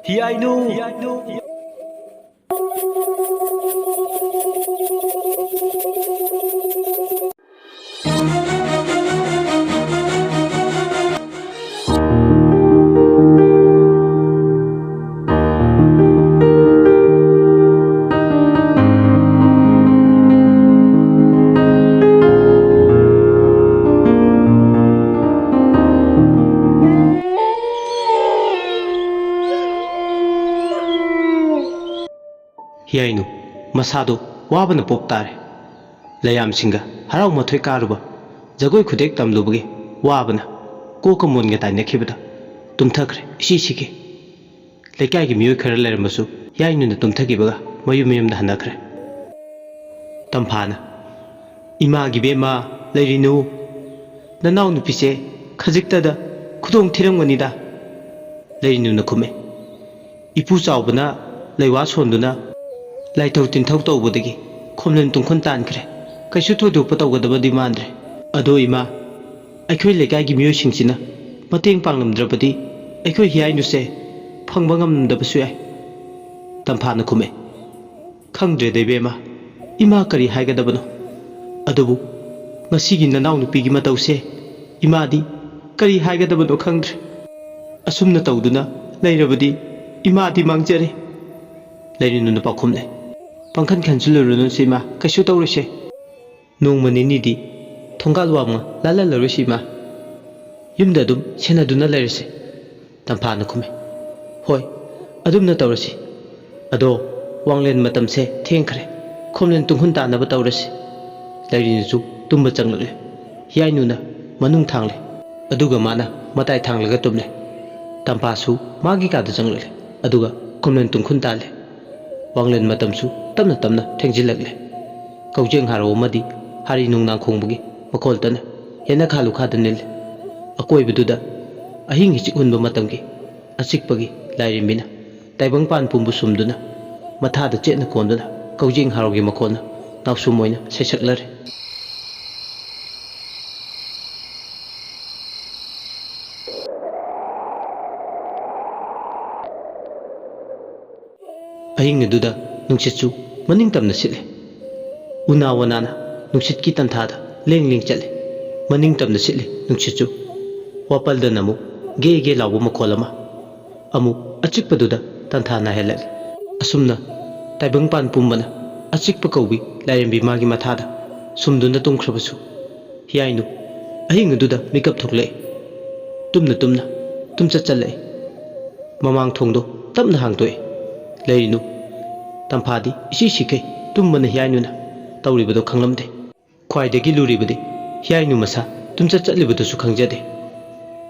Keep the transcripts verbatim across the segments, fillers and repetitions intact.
ꯍꯤꯌꯥꯏꯅꯨ! ꯍꯤꯌꯥꯏꯅꯨ ꯃꯁꯥꯗꯣ ꯋꯥꯕꯅ ꯄꯣꯞ ꯇꯥꯔꯦ꯫ ꯂꯩꯌꯥꯝꯁꯤꯡꯒ ꯍꯔꯥꯎ ꯃꯊꯣꯏ ꯀꯥꯔꯨꯕ, ꯖꯒꯣꯏ ꯈꯨꯗꯦꯛ ꯇꯝꯂꯨꯕꯒꯤ ꯋꯥꯕꯅ ꯀꯣꯛꯀ ꯃꯣꯟꯒ ꯇꯥꯏꯅꯈꯤꯕꯗ ꯇꯨꯝꯊꯈ꯭ꯔꯦ ꯏꯁꯤ ꯁꯤꯈꯤ꯫ ꯂꯩꯀꯥꯏꯒꯤ ꯃꯤꯑꯣꯏ ꯈꯔ ꯂꯩꯔꯝꯕꯁꯨ ꯍꯤꯌꯥꯏꯅꯨꯅ ꯇꯨꯝꯊꯈꯤꯕꯒ ꯃꯌꯨꯝ ꯃꯌꯨꯝꯗ ꯍꯟꯅꯈ꯭ꯔꯦ꯫ ꯇꯝꯐꯥꯅ, "ꯏꯃꯥꯒꯤ ꯕꯦꯝꯃ, ꯂꯩꯔꯤꯅꯨ, ꯅꯅꯥꯎ ꯅꯨꯄꯤꯁꯦ ꯈꯖꯤꯛꯇꯗ ꯈꯨꯗꯣꯡ ꯊꯤꯔꯝꯒꯅꯤꯗ꯫" ꯂꯩꯔꯤꯅꯨꯅ ꯈꯨꯝꯃꯦ, "ꯏꯄꯨ ꯆꯥꯎꯕꯅ ꯂꯩꯋꯥ ꯁꯣꯟꯗꯨꯅ ꯂꯥꯏꯊꯧ ꯇꯤꯟꯊꯧ ꯇꯧꯕꯗꯒꯤ ꯈꯣꯝꯂꯦꯟ ꯇꯨꯡꯈꯨꯟ ꯇꯥꯟꯈ꯭ꯔꯦ꯫ ꯀꯩꯁꯨ ꯊꯣꯏꯗꯣꯛꯄ ꯇꯧꯒꯗꯕꯗꯤ ꯃꯥꯟꯗ꯭ꯔꯦ꯫ ꯑꯗꯣ ꯏꯃꯥ, ꯑꯩꯈꯣꯏ ꯂꯩꯀꯥꯏꯒꯤ ꯃꯤꯑꯣꯏꯁꯤꯡꯁꯤꯅ ꯃꯇꯦꯡ ꯄꯥꯡꯂꯝꯗ꯭ꯔꯕꯗꯤ ꯑꯩꯈꯣꯏ ꯍꯤꯌꯥꯏꯅꯨꯁꯦ ꯐꯪꯕ ꯉꯝꯂꯝꯗꯕꯁꯨ ꯌꯥꯏ꯫" ꯇꯝꯐꯥꯅ ꯈꯨꯝꯃꯦ, "ꯈꯪꯗ꯭ꯔꯦꯗ ꯏꯕꯦꯝꯃ, ꯏꯃꯥ ꯀꯔꯤ ꯍꯥꯏꯒꯗꯕꯅꯣ? ꯑꯗꯨꯕꯨ ꯉꯁꯤꯒꯤ ꯅꯅꯥꯎꯅꯨꯄꯤꯒꯤ ꯃꯇꯧꯁꯦ ꯏꯃꯥꯗꯤ ꯀꯔꯤ ꯍꯥꯏꯒꯗꯕꯅꯣ ꯈꯪꯗ꯭ꯔꯦ꯫ ꯑꯁꯨꯝꯅ ꯇꯧꯗꯨꯅ ꯂꯩꯔꯕꯗꯤ ꯏꯃꯥꯗꯤ ꯃꯥꯡꯖꯔꯦ꯫" ꯂꯩꯔꯤꯅꯨꯅ ꯄꯥꯎꯈꯨꯝꯂꯦ, "ꯄꯪꯈꯟ ꯈꯟꯖꯤꯜꯂꯨꯔꯨꯅꯨꯁꯦ ꯏꯃꯥ, ꯀꯩꯁꯨ ꯇꯧꯔꯣꯏꯁꯦ꯫ ꯅꯣꯡꯃ ꯅꯤꯅꯤꯗꯤ ꯊꯣꯡꯒꯥꯜ ꯋꯥꯡꯃ ꯂꯥꯜꯍꯜꯂꯔꯣꯏꯁꯤ ꯏꯃꯥ꯫ ꯌꯨꯝꯗ ꯑꯗꯨꯝ ꯁꯦꯟꯅꯗꯨꯅ ꯂꯩꯔꯁꯤ꯫" ꯇꯝꯐꯥꯅ ꯈꯨꯝꯃꯤ, "ꯍꯣꯏ, ꯑꯗꯨꯝꯅ ꯇꯧꯔꯁꯤ꯫ ꯑꯗꯣ ꯋꯥꯡꯂꯦꯟ ꯃꯇꯝꯁꯦ ꯊꯦꯡꯈ꯭ꯔꯦ꯫ ꯈꯣꯝꯂꯦꯟ ꯇꯨꯡꯈꯨꯟ ꯇꯥꯅꯕ ꯇꯧꯔꯁꯤ꯫" ꯂꯩꯔꯤꯅꯨꯁꯨ ꯇꯨꯝꯕ ꯆꯪꯂꯛꯂꯦ꯫ ꯍꯤꯌꯥꯏꯅꯨꯅ ꯃꯅꯨꯡ ꯊꯥꯡꯂꯦ꯫ ꯑꯗꯨꯒ ꯃꯥꯅ ꯃꯇꯥꯏ ꯊꯥꯡꯂꯒ ꯇꯨꯝꯂꯦ꯫ ꯇꯝꯐꯥꯁꯨ ꯃꯥꯒꯤ ꯀꯥꯗ ꯆꯪꯂꯛꯂꯦ꯫ ꯑꯗꯨꯒ ꯈꯣꯝꯂꯦꯟ ꯇꯨꯡꯈꯨꯟ ꯇꯥꯜꯂꯦ꯫ ꯋꯥꯡꯂꯦꯟ ꯃꯇꯝꯁꯨ ꯇꯞꯅ ꯇꯞꯅ ꯊꯦꯡꯖꯤꯜꯂꯛꯂꯦ꯫ ꯀꯧꯖꯦꯡ ꯍꯥꯔꯧ ꯑꯃꯗꯤ ꯍꯥꯔꯤ ꯅꯨꯡꯅꯥꯡ ꯈꯣꯡꯕꯒꯤ ꯃꯈꯣꯜꯇꯅ ꯍꯦꯟꯅ ꯈꯥ ꯂꯨꯈꯥꯗ ꯅꯤꯜꯂꯦ꯫ ꯑꯀꯣꯏꯕꯗꯨꯗ ꯑꯍꯤꯡꯒꯤ ꯆꯤꯛ ꯍꯨꯟꯕ ꯃꯇꯝꯒꯤ ꯑꯆꯤꯛꯄꯒꯤ ꯂꯥꯏꯔꯦꯝꯕꯤꯅ ꯇꯥꯏꯕꯪ ꯄꯥꯟ ꯄꯨꯝꯕ ꯁꯨꯝꯗꯨꯅ ꯃꯊꯥꯗ ꯆꯦꯠꯅ ꯀꯣꯟꯗꯨꯅ ꯀꯧꯖꯦꯡ ꯍꯥꯔꯧꯒꯤ ꯃꯈꯣꯜꯅ ꯅꯥꯎꯁꯨꯝ ꯑꯣꯏꯅ ꯁꯩꯁꯛꯂꯔꯦ꯫ ꯑꯍꯤꯡ ꯑꯗꯨꯗ ꯅꯨꯡꯁꯤꯠꯁꯨ ꯃꯅꯤꯡ ꯇꯝꯅ ꯁꯤꯠꯂꯤ꯫ ꯎꯅꯥ ꯋꯥꯅꯥꯅ ꯅꯨꯡꯁꯤꯠꯀꯤ ꯇꯟꯊꯥꯗ ꯂꯦꯡ ꯂꯦꯡ ꯆꯠꯂꯤ꯫ ꯃꯅꯤꯡ ꯇꯝꯅ ꯁꯤꯠꯂꯤ ꯅꯨꯡꯁꯤꯠꯁꯨ꯫ ꯋꯥꯄꯜꯗꯅ ꯑꯃꯨꯛ ꯒꯦ ꯒꯦ ꯂꯥꯎꯕ ꯃꯈꯣꯜ ꯑꯃ꯫ ꯑꯃꯨꯛ ꯑꯆꯤꯛꯄꯗꯨꯗ ꯇꯟꯊꯥ ꯅꯥꯏꯍꯜꯂꯛꯂꯤ꯫ ꯑꯁꯨꯝꯅ ꯇꯥꯏꯕꯪꯄꯥꯟ ꯄꯨꯝꯕꯅ ꯑꯆꯤꯛꯄ ꯀꯧꯕꯤ ꯂꯥꯏꯔꯦꯝꯕꯤ ꯃꯥꯒꯤ ꯃꯊꯥꯗ ꯁꯨꯝꯗꯨꯅ ꯇꯨꯝꯈ꯭ꯔꯕꯁꯨ, ꯍꯤꯌꯥꯏꯅꯨ ꯑꯍꯤꯡ ꯑꯗꯨꯗ ꯃꯤꯀꯞ ꯊꯣꯛꯂꯛꯏ꯫ ꯇꯨꯝꯅ ꯇꯨꯝꯅ ꯇꯨꯝꯆꯠ ꯆꯠꯂꯛꯏ꯫ ꯃꯃꯥꯡ ꯊꯣꯡꯗꯣ ꯇꯞꯅ ꯍꯥꯡꯗꯣꯛꯏ꯫ ꯂꯩꯔꯤꯅꯨ꯫ ꯇꯝꯐꯥꯗꯤ ꯏꯁꯤ ꯁꯤꯈꯩ ꯇꯨꯝꯕꯅ ꯍꯤꯌꯥꯏꯅꯨꯅ ꯇꯧꯔꯤꯕꯗꯣ ꯈꯪꯂꯝꯗꯦ꯫ ꯈ꯭ꯋꯥꯏꯗꯒꯤ ꯂꯨꯔꯤꯕꯗꯤ ꯍꯤꯌꯥꯏꯅꯨ ꯃꯁꯥ ꯇꯨꯝꯆꯠ ꯆꯠꯂꯤꯕꯗꯨꯁꯨ ꯈꯪꯖꯗꯦ꯫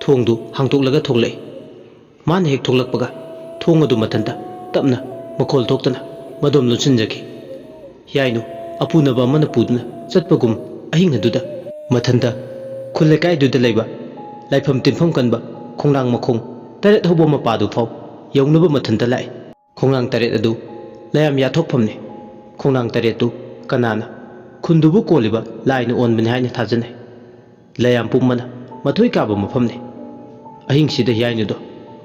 ꯊꯣꯡꯗꯨ ꯍꯥꯡꯗꯣꯛꯂꯒ ꯊꯣꯛꯂꯛꯏ꯫ ꯃꯥꯅ ꯍꯦꯛ ꯊꯣꯛꯂꯛꯄꯒ ꯊꯣꯡ ꯑꯗꯨ ꯃꯊꯟꯇ ꯇꯞꯅ ꯃꯈꯣꯜ ꯊꯣꯛꯇꯅ ꯃꯗꯣꯝ ꯂꯣꯟꯁꯤꯟꯖꯈꯤ꯫ ꯍꯤꯌꯥꯏꯅꯨ ꯑꯄꯨꯅꯕ ꯑꯃꯅ ꯄꯨꯗꯨꯅ ꯆꯠꯄꯒꯨꯝ ꯑꯍꯤꯡ ꯑꯗꯨꯗ ꯃꯊꯟꯇ ꯈꯨꯜ ꯂꯩꯀꯥꯏꯗꯨꯗ ꯂꯩꯕ ꯂꯥꯏꯐꯝ ꯇꯤꯟꯐꯝ ꯀꯟꯕ ꯈꯣꯡꯅꯥꯡ ꯃꯈꯣꯡ ꯇꯔꯦꯠ ꯍꯧꯕ ꯃꯄꯥꯗꯨ ꯐꯥꯎ ꯌꯧꯅꯕ ꯃꯊꯟꯇ ꯂꯥꯛꯏ꯫ ꯈꯣꯡꯅꯥꯡ ꯇꯔꯦꯠ ꯑꯗꯨ ꯂꯥꯏꯌꯥꯝ ꯌꯥꯊꯣꯛꯐꯝꯅꯤ꯫ ꯈꯣꯡꯅꯥꯡ ꯇꯔꯦꯠꯇꯨ ꯀꯅꯥꯅ ꯈꯨꯟꯗꯨꯕꯨ ꯀꯣꯜꯂꯤꯕ ꯂꯥꯏꯅ ꯑꯣꯟꯕꯅꯤ ꯍꯥꯏꯅ ꯊꯥꯖꯅꯩ꯫ ꯂꯥꯏꯌꯥꯝ ꯄꯨꯝꯕꯅ ꯃꯊꯣꯏ ꯀꯥꯕ ꯃꯐꯝꯅꯤ꯫ ꯑꯍꯤꯡꯁꯤꯗ ꯍꯤꯌꯥꯏꯅꯨꯗꯣ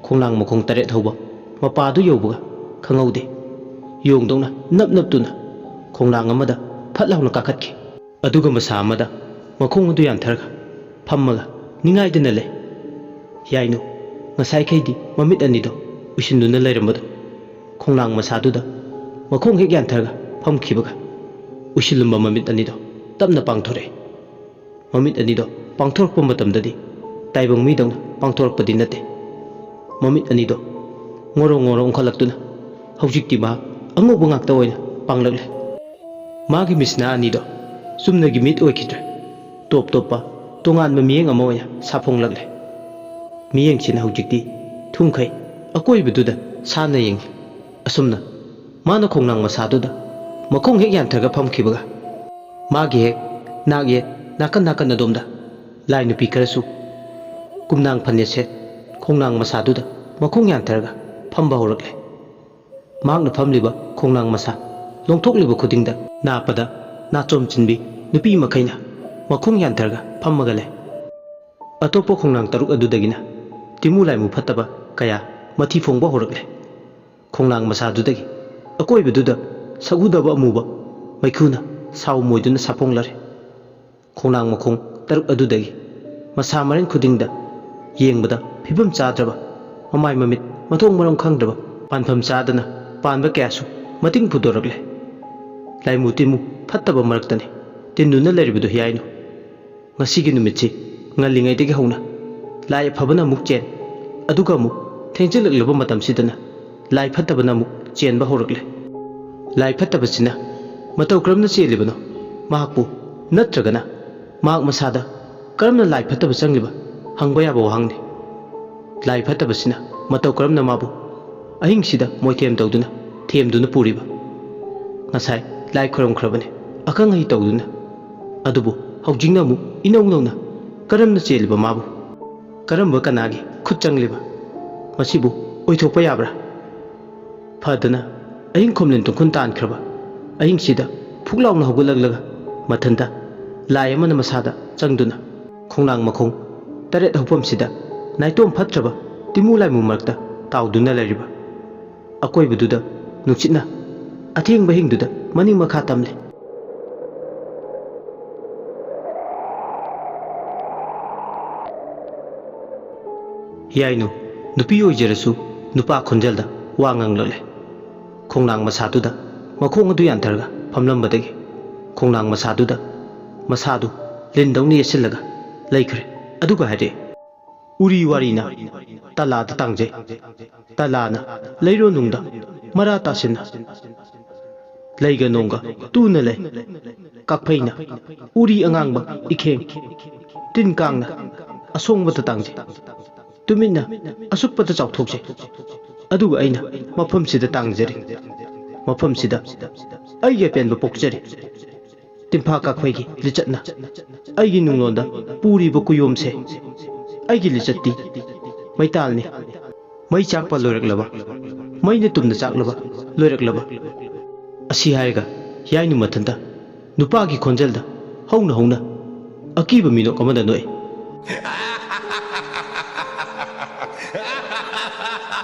ꯈꯣꯡꯅꯥꯡ ꯃꯈꯣꯡ ꯇꯔꯦꯠ ꯍꯧꯕ ꯃꯄꯥꯗꯨ ꯌꯧꯕꯒ ꯈꯪꯍꯧꯗꯦ꯫ ꯌꯣꯡꯗꯧꯅ ꯅꯞ ꯅꯞꯇꯨꯅ ꯈꯣꯡꯅꯥꯡ ꯑꯃꯗ ꯐꯠ ꯂꯥꯎꯅ ꯀꯥꯈꯠꯈꯤ꯫ ꯑꯗꯨꯒ ꯃꯁꯥ ꯑꯃꯗ ꯃꯈꯣꯡ ꯑꯗꯨ ꯌꯥꯟꯊꯔꯒ ꯐꯝꯃꯒ ꯅꯤꯡꯉꯥꯏꯗꯅ ꯂꯩ꯫ ꯍꯤꯌꯥꯏꯅꯨ ꯉꯁꯥꯏꯈꯩꯗꯤ ꯃꯃꯤꯠ ꯑꯅꯤꯗꯣ ꯎꯏꯁꯤꯟꯗꯨꯅ ꯂꯩꯔꯝꯕꯗꯣ ꯈꯣꯡꯅꯥꯡ ꯃꯁꯥꯗꯨꯗ ꯃꯈꯣꯡ ꯍꯦꯛ ꯌꯥꯟꯊꯔꯒ ꯐꯝꯈꯤꯕꯒ ꯎꯏꯁꯤꯜꯂꯝꯕ ꯃꯃꯤꯠ ꯑꯅꯤꯗꯣ ꯇꯞꯅ ꯄꯥꯡꯊꯣꯔꯛꯏ꯫ ꯃꯃꯤꯠ ꯑꯅꯤꯗꯣ ꯄꯥꯡꯊꯣꯔꯛꯄ ꯃꯇꯝꯗꯗꯤ ꯇꯥꯏꯕꯪ ꯃꯤꯗꯧꯅ ꯄꯥꯡꯊꯣꯔꯛꯄꯗꯤ ꯅꯠꯇꯦ꯫ ꯃꯃꯤꯠ ꯑꯅꯤꯗꯣ ꯉꯣꯔꯣ ꯉꯣꯔꯣ ꯑꯣꯟꯈꯠꯂꯛꯇꯨꯅ ꯍꯧꯖꯤꯛꯇꯤ ꯃꯍꯥꯛ ꯑꯉꯧꯕ ꯉꯥꯛꯇ ꯑꯣꯏꯅ ꯄꯥꯡꯂꯛꯂꯦ꯫ ꯃꯥꯒꯤ ꯃꯤꯠꯁꯤꯅ ꯑꯅꯤꯗꯣ ꯆꯨꯝꯅꯒꯤ ꯃꯤꯠ ꯑꯣꯏꯈꯤꯗ꯭ꯔꯦ꯫ ꯇꯣꯞ ꯇꯣꯞꯄ ꯇꯣꯉꯥꯟꯕ ꯃꯤꯠꯌꯦꯡ ꯑꯃ ꯑꯣꯏꯅ ꯁꯥꯐꯣꯡꯂꯛꯂꯦ꯫ ꯃꯤꯠꯌꯦꯡꯁꯤꯅ ꯍꯧꯖꯤꯛꯇꯤ ꯊꯨꯝꯈꯩ ꯑꯀꯣꯏꯕꯗꯨꯗ ꯁꯥꯟꯅ ꯌꯦꯡꯂꯤ꯫ ꯑꯁꯨꯝꯅ ꯃꯥꯅ ꯈꯣꯡꯅꯥꯡ ꯃꯁꯥꯗꯨꯗ ꯃꯈꯣꯡ ꯍꯦꯛ ꯌꯥꯟꯊꯔꯒ ꯐꯝꯈꯤꯕꯒ ꯃꯥꯒꯤ ꯍꯦꯛ ꯅꯥꯛ ꯌꯦꯠ ꯅꯥꯀꯟ ꯅꯥꯀꯟ ꯑꯗꯣꯝꯗ ꯂꯥꯏ ꯅꯨꯄꯤ ꯈꯔꯁꯨ ꯀꯨꯝꯅꯥꯡ ꯐꯅꯦꯛ ꯁꯦꯠ ꯈꯣꯡꯅꯥꯡ ꯃꯁꯥꯗꯨꯗ ꯃꯈꯣꯡ ꯌꯥꯟꯊꯔꯒ ꯐꯝꯕ ꯍꯧꯔꯛꯂꯦ꯫ ꯃꯍꯥꯛꯅ ꯐꯝꯂꯤꯕ ꯈꯣꯡꯅꯥꯡ ꯃꯁꯥ ꯂꯣꯡꯊꯣꯛꯂꯤꯕ ꯈꯨꯗꯤꯡꯗ ꯅꯥꯞꯄꯗ ꯅꯥꯆꯣꯝ ꯆꯤꯟꯕꯤ ꯅꯨꯄꯤ ꯃꯈꯩꯅ ꯃꯈꯣꯡ ꯌꯥꯟꯊꯔꯒ ꯐꯝꯃꯒ ꯂꯩ꯫ ꯑꯇꯣꯞꯄ ꯈꯣꯡꯅꯥꯡ ꯇꯔꯨꯛ ꯑꯗꯨꯗꯒꯤꯅ ꯇꯤꯃꯨ ꯂꯥꯏꯃꯨ ꯐꯠꯇꯕ ꯀꯌꯥ ꯃꯊꯤ ꯐꯣꯡꯕ ꯍꯧꯔꯛꯂꯦ꯫ ꯈꯣꯡꯅꯥꯡ ꯃꯁꯥꯗꯨꯗꯒꯤ ꯑꯀꯣꯏꯕꯗꯨꯗ ꯁꯛꯎꯗꯕ ꯑꯃꯨꯕ ꯃꯩꯈꯨꯅ ꯁꯥꯎ ꯃꯣꯏꯗꯨꯅ ꯁꯥꯐꯣꯡꯂꯔꯦ꯫ ꯈꯣꯡꯅꯥꯡ ꯃꯈꯣꯡ ꯇꯔꯨꯛ ꯑꯗꯨꯗꯒꯤ ꯃꯁꯥ ꯃꯔꯦꯟ ꯈꯨꯗꯤꯡꯗ ꯌꯦꯡꯕꯗ ꯐꯤꯕꯝ ꯆꯥꯗ꯭ꯔꯕ, ꯃꯃꯥꯏ ꯃꯃꯤꯠ ꯃꯊꯣꯡ ꯃꯔꯝ ꯈꯪꯗ꯭ꯔꯕ, ꯄꯥꯟꯐꯝ ꯆꯥꯗꯅ ꯄꯥꯟꯕ ꯀꯌꯥꯁꯨ ꯃꯇꯤꯡ ꯄꯨꯗꯣꯔꯛꯂꯦ꯫ ꯂꯥꯏꯃꯨ ꯇꯤꯟꯃꯨ ꯐꯠꯇꯕ ꯃꯔꯛꯇꯅꯤ ꯇꯤꯟꯗꯨꯅ ꯂꯩꯔꯤꯕꯗꯨ ꯍꯤꯌꯥꯏꯅꯨ꯫ ꯉꯁꯤꯒꯤ ꯅꯨꯃꯤꯠꯁꯤ ꯉꯜꯂꯤꯉꯩꯗꯒꯤ ꯍꯧꯅ ꯂꯥꯏ ꯑꯐꯕꯅ ꯑꯃꯨꯛ ꯆꯦꯟ, ꯑꯗꯨꯒ ꯑꯃꯨꯛ ꯊꯦꯡꯖꯤꯜꯂꯛꯂꯕ ꯃꯇꯝꯁꯤꯗꯅ ꯂꯥꯏ ꯐꯠꯇꯕꯅ ꯑꯃꯨꯛ ꯆꯦꯟꯕ ꯍꯧꯔꯛꯂꯦ꯫ ꯂꯥꯏ ꯐꯠꯇꯕꯁꯤꯅ ꯃꯇꯧ ꯀꯔꯝꯅ ꯆꯦꯜꯂꯤꯕꯅꯣ? ꯃꯍꯥꯛꯄꯨ ꯅꯠꯇ꯭ꯔꯒꯅ ꯃꯍꯥꯛ ꯃꯁꯥꯗ ꯀꯔꯝꯅ ꯂꯥꯏ ꯐꯠꯇꯕ ꯆꯪꯂꯤꯕ ꯍꯪꯕ ꯌꯥꯕ ꯋꯥꯍꯪꯅꯤ꯫ ꯂꯥꯏ ꯐꯠꯇꯕꯁꯤꯅ ꯃꯇꯧ ꯀꯔꯝꯅ ꯃꯥꯕꯨ ꯑꯍꯤꯡꯁꯤꯗ ꯃꯣꯏꯊꯦꯝ ꯇꯧꯗꯨꯅ ꯊꯦꯝꯗꯨꯅ ꯄꯨꯔꯤꯕ? ꯉꯁꯥꯏ ꯂꯥꯏ ꯈꯨꯔꯨꯝꯈ꯭ꯔꯕꯅꯤ ꯑꯈꯪ ꯑꯍꯩ ꯇꯧꯗꯨꯅ, ꯑꯗꯨꯕꯨ ꯍꯧꯖꯤꯛꯅ ꯑꯃꯨꯛ ꯏꯅꯧ ꯅꯧꯅ ꯀꯔꯝꯅ ꯆꯦꯜꯂꯤꯕ ꯃꯥꯕꯨ? ꯀꯔꯝꯕ ꯀꯅꯥꯒꯤ ꯈꯨꯠ ꯆꯪꯂꯤꯕ? ꯃꯁꯤꯕꯨ ꯑꯣꯏꯊꯣꯛꯄ ꯌꯥꯕ꯭ꯔꯥ? ꯐꯗꯅ ꯑꯍꯤꯡ ꯈꯣꯝꯂꯤꯟ ꯇꯨꯡꯈꯨꯟ ꯇꯥꯟꯈ꯭ꯔꯕ ꯑꯍꯤꯡꯁꯤꯗ ꯐꯨꯛ ꯂꯥꯎꯅ ꯍꯧꯒꯠꯂꯛꯂꯒ ꯃꯊꯟꯇ ꯂꯥꯏ ꯑꯃꯅ ꯃꯁꯥꯗ ꯆꯪꯗꯨꯅ ꯈꯣꯡꯅꯥꯡ ꯃꯈꯣꯡ ꯇꯔꯦꯠ ꯍꯧꯐꯝꯁꯤꯗ ꯅꯥꯏꯇꯣꯝ ꯐꯠꯇ꯭ꯔꯕ ꯇꯤꯃꯨ ꯂꯥꯏꯃꯨ ꯃꯔꯛꯇ ꯇꯥꯎꯗꯨꯅ ꯂꯩꯔꯤꯕ꯫ ꯑꯀꯣꯏꯕꯗꯨꯗ ꯅꯨꯡꯁꯤꯠꯅ ꯑꯊꯦꯡꯕ ꯍꯤꯡꯗꯨꯗ ꯃꯅꯤꯡ ꯃꯈꯥ ꯇꯝꯂꯤ꯫ ꯍꯤꯌꯥꯏꯅꯨ ꯅꯨꯄꯤ ꯑꯣꯏꯖꯔꯁꯨ ꯅꯨꯄꯥ ꯈꯣꯟꯖꯦꯜꯗ ꯋꯥ ꯉꯥꯡꯂꯛꯂꯦ꯫ ꯈꯣꯡꯅꯥꯡ ꯃꯁꯥꯗꯨꯗ ꯃꯈꯣꯡ ꯑꯗꯨ ꯌꯥꯟꯊꯔꯒ ꯐꯝꯂꯝꯕꯗꯒꯤ ꯈꯣꯡꯅꯥꯡ ꯃꯁꯥꯗꯨꯗ ꯃꯁꯥꯗꯨ ꯂꯤꯟꯗꯧꯅ ꯌꯦꯠꯁꯤꯜꯂꯒ ꯂꯩꯈ꯭ꯔꯦ꯫ ꯑꯗꯨꯒ ꯍꯥꯏꯔꯛꯏ, "ꯎꯔꯤ ꯋꯥꯔꯤꯅ ꯇꯂꯥꯗ ꯇꯥꯡꯖꯩ꯫ ꯇꯂꯥꯅ ꯂꯩꯔꯣꯟꯅꯨꯡꯗ ꯃꯔꯥ ꯇꯥꯁꯤꯟꯅ ꯂꯩꯒ ꯅꯣꯡꯒ ꯇꯨꯅ ꯂꯩ꯫ ꯀꯥꯛꯐꯩꯅ ꯎꯔꯤ ꯑꯉꯥꯡꯕ ꯏꯈꯦꯡ, ꯇꯤꯟ ꯀꯥꯡꯅ ꯑꯁꯣꯡꯕꯗ ꯇꯥꯡꯖꯩ꯫ ꯇꯨꯃꯤꯠꯅ ꯑꯁꯨꯞꯄꯗ ꯆꯥꯎꯊꯣꯛꯆꯩ꯫ ꯑꯗꯨꯒ ꯑꯩꯅ ꯃꯐꯝꯁꯤꯗ ꯇꯥꯡꯖꯔꯤ꯫ ꯃꯐꯝꯁꯤꯗ ꯑꯩꯒꯤ ꯑꯄꯦꯟꯕ ꯄꯣꯛꯆꯔꯤ꯫ ꯇꯤꯟꯐꯥ ꯀꯥꯛꯐꯩꯒꯤ ꯂꯤꯆꯠꯅ ꯑꯩꯒꯤ ꯅꯨꯡꯂꯣꯟꯗ ꯄꯨꯔꯤꯕ ꯀꯨꯌꯣꯝꯁꯦ꯫ ꯑꯩꯒꯤ ꯂꯤꯆꯠꯇꯤ ꯃꯩꯇꯥꯜꯅꯤ꯫ ꯃꯩ ꯆꯥꯛꯄ ꯂꯣꯏꯔꯛꯂꯕ, ꯃꯩꯅ ꯇꯨꯝꯅ ꯆꯥꯛꯂꯕ ꯂꯣꯏꯔꯛꯂꯕ"꯫ ꯑꯁꯤ ꯍꯥꯏꯔꯒ ꯍꯤꯌꯥꯏꯅꯨ ꯃꯊꯟꯇ ꯅꯨꯄꯥꯒꯤ ꯈꯣꯟꯖꯦꯜꯗ ꯍꯧꯅ ꯍꯧꯅ ꯑꯀꯤꯕ ꯃꯤꯅꯣꯛ ꯑꯃꯗ ꯅꯣꯛꯏ꯫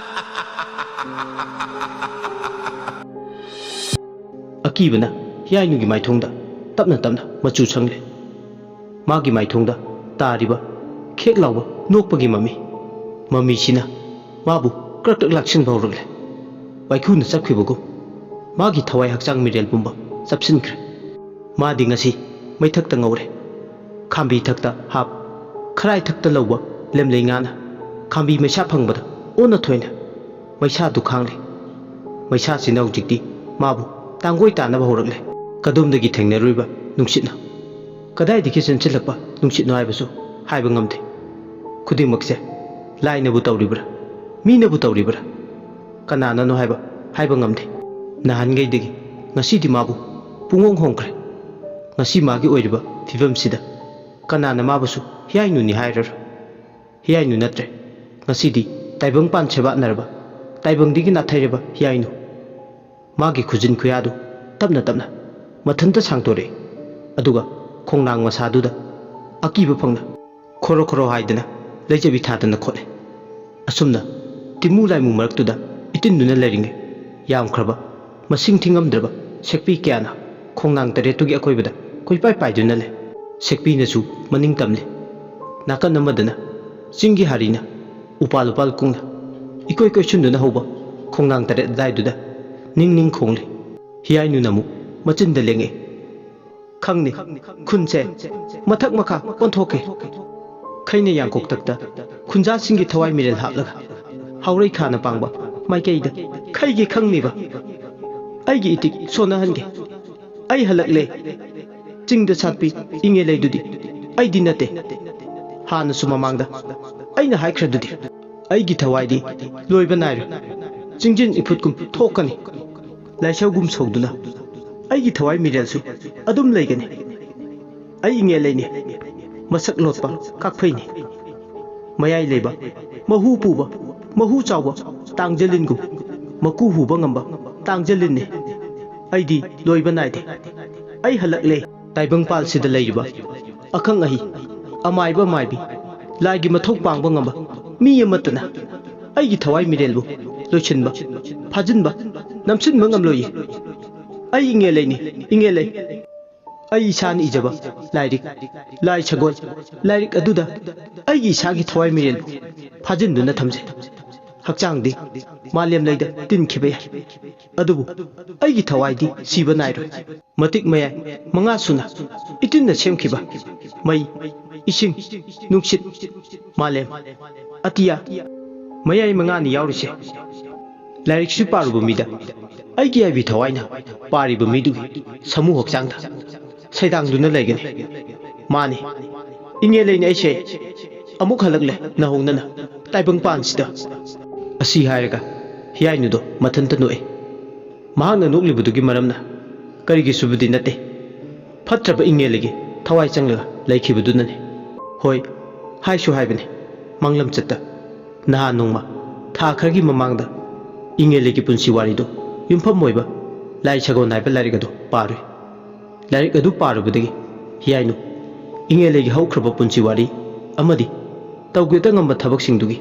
ꯑꯀꯤꯕꯅ ꯍꯤꯌꯥꯏꯅꯨꯒꯤ ꯃꯥꯏꯊꯣꯡꯗ ꯇꯞꯅ ꯇꯞꯅ ꯃꯆꯨ ꯁꯪꯂꯦ꯫ ꯃꯥꯒꯤ ꯃꯥꯏꯊꯣꯡꯗ ꯇꯥꯔꯤꯕ ꯈꯦꯛ ꯂꯥꯎꯕ ꯅꯣꯛꯄꯒꯤ ꯃꯃꯤ, ꯃꯃꯤꯁꯤꯅ ꯃꯥꯕꯨ ꯀ꯭ꯔꯛ ꯀ꯭ꯔꯛ ꯂꯥꯛꯁꯤꯟꯕ ꯍꯧꯔꯛꯂꯦ꯫ ꯋꯥꯏꯈꯨꯅ ꯆꯞꯈꯤꯕꯒꯨꯝ ꯃꯥꯒꯤ ꯊꯋꯥꯏ ꯍꯛꯆꯥꯡ ꯃꯤꯔꯦꯜ ꯄꯨꯝꯕ ꯆꯞꯁꯤꯟꯈ꯭ꯔꯦ꯫ ꯃꯥꯗꯤ ꯉꯁꯤ ꯃꯩꯊꯛꯇ ꯉꯧꯔꯦ꯫ ꯈꯥꯝꯕꯤ ꯊꯛꯇ ꯍꯥꯞ, ꯈꯔꯥꯏ ꯊꯛꯇ ꯂꯧꯕ ꯂꯦꯝꯂꯩ ꯉꯥꯅ ꯈꯥꯝꯕꯤ ꯃꯩꯁꯥ ꯐꯪꯕꯗ ꯑꯣꯟꯅ ꯊꯣꯏꯅ ꯃꯩꯁꯥꯗꯨ ꯈꯥꯡꯂꯤ꯫ ꯃꯩꯁꯥꯁꯤꯅ ꯍꯧꯖꯤꯛꯇꯤ ꯃꯥꯕꯨ ꯇꯥꯡꯒꯣꯏ ꯇꯥꯅꯕ ꯍꯧꯔꯛꯂꯦ꯫ ꯀꯗꯣꯝꯗꯒꯤ ꯊꯦꯡꯅꯔꯨꯏꯕ ꯅꯨꯡꯁꯤꯠꯅꯣ? ꯀꯗꯥꯏꯗꯒꯤ ꯆꯦꯟꯁꯤꯜꯂꯛꯄ ꯅꯨꯡꯁꯤꯠꯅꯣ ꯍꯥꯏꯕꯁꯨ ꯍꯥꯏꯕ ꯉꯝꯗꯦ꯫ ꯈꯨꯗꯤꯡꯃꯛꯁꯦ ꯂꯥꯏꯅꯕꯨ ꯇꯧꯔꯤꯕ꯭ꯔꯥ, ꯃꯤꯅꯕꯨ ꯇꯧꯔꯤꯕ꯭ꯔꯥ, ꯀꯅꯥꯅꯅꯣ ꯍꯥꯏꯕ ꯍꯥꯏꯕ ꯉꯝꯗꯦ꯫ ꯅꯍꯥꯟꯈꯩꯗꯒꯤ ꯉꯁꯤꯗꯤ ꯃꯥꯕꯨ ꯄꯨꯡꯍꯣꯡ ꯍꯣꯡꯈ꯭ꯔꯦ꯫ ꯉꯁꯤ ꯃꯥꯒꯤ ꯑꯣꯏꯔꯤꯕ ꯐꯤꯕꯝꯁꯤꯗ ꯀꯅꯥꯅ ꯃꯥꯕꯨꯁꯨ ꯍꯤꯌꯥꯏꯅꯨꯅꯤ ꯍꯥꯏꯔꯔꯣꯏ꯫ ꯍꯤꯌꯥꯏꯅꯨ ꯅꯠꯇ꯭ꯔꯦ꯫ ꯉꯁꯤꯗꯤ ꯇꯥꯏꯕꯪꯄꯥꯟ ꯁꯦꯕꯥꯠꯅꯔꯕ, ꯇꯥꯏꯕꯪꯗꯒꯤ ꯅꯥꯊꯩꯔꯕ ꯍꯤꯌꯥꯏꯅꯨ꯫ ꯃꯥꯒꯤ ꯈꯨꯖꯤꯟ ꯈꯨꯌꯥꯗꯨ ꯇꯞꯅ ꯇꯞꯅ ꯃꯊꯟꯇ ꯁꯥꯡꯗꯣꯔꯛꯏ꯫ ꯑꯗꯨꯒ ꯈꯣꯡꯅꯥꯡ ꯃꯁꯥꯗꯨꯗ ꯑꯀꯤꯕ ꯐꯪꯅ ꯈꯣꯔꯣ ꯈꯣꯔꯣ ꯍꯥꯏꯗꯅ ꯂꯩꯖꯕꯤ ꯊꯥꯗꯅ ꯈꯣꯠꯂꯦ꯫ ꯑꯁꯨꯝꯅ ꯇꯤꯃꯨ ꯂꯥꯏꯃꯨ ꯃꯔꯛꯇꯨꯗ ꯏꯇꯤꯟꯗꯨꯅ ꯂꯩꯔꯤꯉꯩ, ꯌꯥꯝꯈ꯭ꯔꯕ, ꯃꯁꯤꯡ ꯊꯤꯉꯝꯗ꯭ꯔꯕ ꯁꯦꯛꯄꯤ ꯀꯌꯥꯅ ꯈꯣꯡꯅꯥꯡ ꯇꯔꯦꯠꯇꯨꯒꯤ ꯑꯀꯣꯏꯕꯗ ꯀꯣꯏꯄꯥꯏ ꯄꯥꯏꯗꯨꯅ ꯂꯩ꯫ ꯁꯦꯛꯄꯤꯅꯁꯨ ꯃꯅꯤꯡ ꯇꯝꯂꯤ꯫ ꯅꯥꯀꯟ ꯑꯃꯗꯅ ꯆꯤꯡꯒꯤ ꯍꯥꯔꯤꯅ ꯎꯄꯥꯜ ꯎꯄꯥꯜ ꯀꯨꯡꯅ ꯏꯀꯣꯏ ꯀꯣꯏꯁꯤꯟꯗꯨꯅ ꯍꯧꯕ ꯈꯣꯡꯅꯥꯡ ꯇꯔꯦꯠ ꯑꯗꯥꯏꯗꯨꯗ ꯅꯤꯡ ꯅꯤꯡ ꯈꯣꯡꯂꯤ꯫ ꯍꯤꯌꯥꯏꯅꯨꯅ ꯑꯃꯨꯛ ꯃꯆꯤꯟꯗ ꯂꯦꯡꯉꯛꯏ꯫ "ꯈꯪꯅꯤ, ꯈꯨꯟꯁꯦ ꯃꯊꯛ ꯃꯈꯥ ꯑꯣꯟꯊꯣꯛꯀꯦ꯫ ꯈꯩꯅ ꯌꯥꯡꯀꯣꯛꯇꯛꯇ ꯈꯨꯟꯖꯥꯁꯤꯡꯒꯤ ꯊꯋꯥꯏ ꯃꯤꯔꯦꯜ ꯍꯥꯞꯂꯒ ꯍꯥꯎꯔꯩ ꯈꯥꯅ ꯄꯥꯡꯕ ꯃꯥꯏꯀꯩꯗ ꯈꯩꯒꯦ ꯈꯪꯅꯤꯕ꯫ ꯑꯩꯒꯤ ꯏꯇꯤꯛ ꯁꯣꯟꯅꯍꯟꯒꯦ꯫ ꯑꯩ ꯍꯜꯂꯛꯂꯦ꯫ ꯆꯤꯡꯗ ꯁꯥꯠꯄꯤ ꯏꯉꯦ ꯂꯩꯗꯨꯗꯤ ꯑꯩꯗꯤ ꯅꯠꯇꯦ꯫ ꯍꯥꯟꯅꯁꯨ ꯃꯃꯥꯡꯗ ꯑꯩꯅ ꯍꯥꯏꯈ꯭ꯔꯗꯨꯗꯤ, ꯑꯩꯒꯤ ꯊꯋꯥꯏꯗꯤ ꯂꯣꯏꯕ ꯅꯥꯏꯔꯣꯏ꯫ ꯆꯤꯡꯖꯤꯟ ꯏꯐꯨꯠꯀꯨꯝ ꯊꯣꯛꯀꯅꯤ꯫ ꯂꯥꯏꯁꯧꯒꯨꯝ ꯁꯧꯗꯨꯅ ꯑꯩꯒꯤ ꯊꯋꯥꯏ ꯃꯤꯔꯦꯜꯁꯨ ꯑꯗꯨꯝ ꯂꯩꯒꯅꯤ꯫ ꯑꯩ ꯏꯉꯦ ꯂꯩꯅꯤ꯫ ꯃꯁꯛ ꯂꯣꯠꯄ ꯀꯥꯛꯐꯩꯅꯤ꯫ ꯃꯌꯥꯏ ꯂꯩꯕ, ꯃꯍꯨ ꯄꯨꯕ, ꯃꯍꯨ ꯆꯥꯎꯕ ꯇꯥꯡꯖꯂꯤꯟꯒꯨꯝ ꯃꯀꯨ ꯍꯨꯕ ꯉꯝꯕ ꯇꯥꯡꯖꯂꯤꯟꯅꯤ꯫ ꯑꯩꯗꯤ ꯂꯣꯏꯕ ꯅꯥꯏꯗꯦ꯫ ꯑꯩ ꯍꯜꯂꯛꯂꯦ꯫ ꯇꯥꯏꯕꯪꯄꯥꯜꯁꯤꯗ ꯂꯩꯔꯤꯕ ꯑꯈꯪ ꯑꯍꯩ, ꯑꯃꯥꯏꯕ ꯃꯥꯏꯕꯤ, ꯂꯥꯏꯒꯤ ꯃꯊꯧ ꯄꯥꯡꯕ ꯉꯝꯕ ꯃꯤ ꯑꯃꯠꯇꯅ ꯑꯩꯒꯤ ꯊꯋꯥꯏ ꯃꯤꯔꯦꯜꯕꯨ ꯂꯣꯏꯁꯤꯟꯕ, ꯐꯥꯖꯤꯟꯕ, ꯅꯝꯁꯤꯟꯕ ꯉꯝꯂꯣꯏꯌꯦ꯫ ꯑꯩ ꯏꯉꯦꯜꯂꯩꯅꯤ, ꯏꯉꯦꯜꯂꯩ꯫ ꯑꯩ ꯏꯁꯥꯅ ꯏꯖꯕ ꯂꯥꯏꯔꯤꯛ, ꯂꯥꯏ ꯁꯒꯣꯜ, ꯂꯥꯏꯔꯤꯛ ꯑꯗꯨꯗ ꯑꯩꯒꯤ ꯏꯁꯥꯒꯤ ꯊꯋꯥꯏ ꯃꯤꯔꯦꯜꯕꯨ ꯐꯥꯖꯤꯟꯗꯨꯅ ꯊꯝꯖꯩ꯫ ꯍꯛꯆꯥꯡꯗꯤ ꯃꯥꯂꯦꯝ ꯂꯩꯗ ꯇꯤꯟꯈꯤꯕ ꯌꯥꯏ, ꯑꯗꯨꯕꯨ ꯑꯩꯒꯤ ꯊꯋꯥꯏꯗꯤ ꯁꯤꯕ ꯅꯥꯏꯔꯣꯏ꯫ ꯃꯇꯤꯛ ꯃꯌꯥꯏ ꯃꯉꯥ ꯁꯨꯅ ꯏꯇꯤꯟꯅ ꯁꯦꯝꯈꯤꯕ ꯃꯩ, ꯏꯁꯤꯡ, ꯅꯨꯡꯁꯤꯠ, ꯃꯥꯂꯦꯝ, ꯑꯇꯤꯌꯥ, ꯃꯌꯥꯏ ꯃꯉꯥꯅꯤ ꯌꯥꯎꯔꯤꯁꯦ꯫ ꯂꯥꯏꯔꯤꯛꯁꯤ ꯄꯥꯔꯨꯕ ꯃꯤꯗ ꯑꯩꯒꯤ ꯑꯥꯏꯕꯤ ꯊꯋꯥꯏꯅ ꯄꯥꯔꯤꯕ ꯃꯤꯗꯨꯒꯤ ꯁꯃꯨ ꯍꯛꯆꯥꯡꯗ ꯁꯩꯗꯥꯡꯗꯨꯅ ꯂꯩꯒꯅꯤ꯫ ꯃꯥꯅꯤ, ꯏꯉꯦꯜꯂꯩꯅ ꯑꯩꯁꯦ ꯑꯃꯨꯛ ꯍꯜꯂꯛꯂꯦ ꯅꯧꯍꯧꯅꯅ ꯇꯥꯏꯕꯪ ꯄꯥꯟꯁꯤꯗ꯫ ꯑꯁꯤ ꯍꯥꯏꯔꯒ ꯍꯤꯌꯥꯏꯅꯨꯗꯣ ꯃꯊꯟꯇ ꯅꯣꯛꯏ꯫ ꯃꯍꯥꯛꯅ ꯅꯣꯛꯂꯤꯕꯗꯨꯒꯤ ꯃꯔꯝꯅ ꯀꯔꯤꯒꯤꯁꯨꯕꯨꯗꯤ ꯅꯠꯇꯦ, ꯐꯠꯇ꯭ꯔꯕ ꯏꯉꯦꯜꯂꯩꯒꯤ ꯊꯋꯥꯏ ꯆꯪꯂꯒ ꯂꯩꯈꯤꯕꯗꯨꯅꯅꯤ꯫ ꯍꯣꯏ, ꯍꯥꯏꯁꯨ ꯍꯥꯏꯕꯅꯤ, ꯃꯥꯡꯂꯝꯆꯠꯇ ꯅꯍꯥꯟ ꯅꯣꯡꯃ ꯊꯥ ꯈꯔꯒꯤ ꯃꯃꯥꯡꯗ ꯏꯉꯦꯜꯂꯩꯒꯤ ꯄꯨꯟꯁꯤ ꯋꯥꯔꯤꯗꯨ ꯌꯨꯝꯐꯝ ꯑꯣꯏꯕ ꯂꯥꯏ ꯁꯒꯣꯜ ꯍꯥꯏꯕ ꯂꯥꯏꯔꯤꯛ ꯑꯗꯨ ꯄꯥꯔꯨꯏ꯫ ꯂꯥꯏꯔꯤꯛ ꯑꯗꯨ ꯄꯥꯔꯨꯕꯗꯒꯤ ꯍꯤꯌꯥꯏꯅꯨ ꯏꯉꯦꯜꯂꯩꯒꯤ ꯍꯧꯈ꯭ꯔꯕ ꯄꯨꯟꯁꯤ ꯋꯥꯔꯤ ꯑꯃꯗꯤ ꯇꯧꯒꯦꯇ ꯉꯝꯕ ꯊꯕꯛꯁꯤꯡꯗꯨꯒꯤ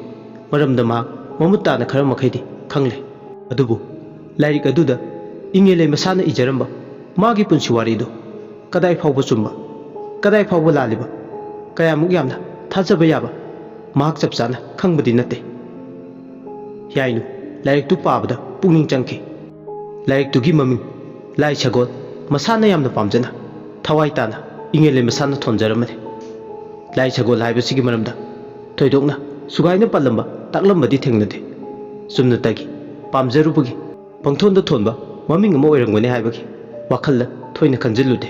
ꯃꯔꯝꯗ ꯃꯍꯥꯛ ꯃꯃꯨꯠ ꯇꯥꯅ ꯈꯔ ꯃꯈꯩꯗꯤ ꯈꯪꯂꯦ꯫ ꯑꯗꯨꯕꯨ ꯂꯥꯏꯔꯤꯛ ꯑꯗꯨꯗ ꯏꯉꯦꯜꯂꯩ ꯃꯁꯥꯅ ꯏꯖꯔꯝꯕ ꯃꯥꯒꯤ ꯄꯨꯟꯁꯤ ꯋꯥꯔꯤꯗꯨ ꯀꯗꯥꯏ ꯐꯥꯎꯕ ꯆꯨꯝꯕ, ꯀꯗꯥꯏ ꯐꯥꯎꯕ ꯂꯥꯜꯂꯤꯕ, ꯀꯌꯥꯃꯨꯛ ꯌꯥꯝꯅ ꯊꯥꯖꯕ ꯌꯥꯕ ꯃꯍꯥꯛ ꯆꯞ ꯆꯥꯅ ꯈꯪꯕꯗꯤ ꯅꯠꯇꯦ꯫ ꯍꯤꯌꯥꯏꯅꯨ ꯂꯥꯏꯔꯤꯛꯇꯨ ꯄꯥꯕꯗ ꯄꯨꯛꯅꯤꯡ ꯆꯪꯈꯤ꯫ ꯂꯥꯏꯔꯤꯛꯇꯨꯒꯤ ꯃꯃꯤꯡ ꯂꯥꯏ ꯁꯒꯣꯜ ꯃꯁꯥꯅ ꯌꯥꯝꯅ ꯄꯥꯝꯖꯅ ꯊꯋꯥꯏ ꯇꯥꯅ ꯏꯉꯦꯜꯂꯩ ꯃꯁꯥꯅ ꯊꯣꯟꯖꯔꯝꯕꯅꯤ꯫ ꯂꯥꯏ ꯁꯒꯣꯜ ꯍꯥꯏꯕꯁꯤꯒꯤ ꯃꯔꯝꯗ ꯊꯣꯏꯗꯣꯛꯅ ꯁꯨꯒꯥꯏꯅ ꯄꯜꯂꯝꯕ ꯇꯥꯛꯂꯝꯕꯗꯤ ꯊꯦꯡꯅꯗꯦ꯫ ꯆꯨꯝꯅꯇꯒꯤ ꯄꯥꯝꯖꯔꯨꯕꯒꯤ ꯄꯪꯊꯣꯟꯗ ꯊꯣꯟꯕ ꯃꯃꯤꯡ ꯑꯃ ꯑꯣꯏꯔꯝꯒꯅꯤ ꯍꯥꯏꯕꯒꯤ ꯋꯥꯈꯜꯗ ꯊꯣꯏꯅ ꯈꯟꯖꯤꯜꯂꯨꯗꯦ꯫